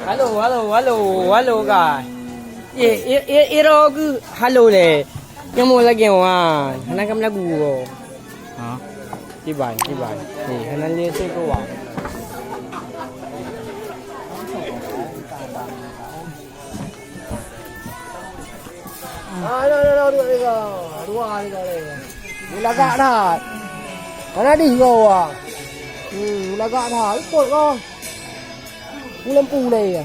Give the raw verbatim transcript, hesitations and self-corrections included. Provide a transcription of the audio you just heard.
Halo, halo, halo, halo, guys. Ye, ye, ye, iro ke halo le. Nyamuk lagi wan. Hana kam lagu ko. Ha? Iban, iban. Ni, hana ni tu ko wan. Ah, dah, dah, dah, dua tiga. Dua tiga lagi. Ni lagak dah. Mana di gua? Hmm, lagak dah. Ikut kau. Pulang pulai ya.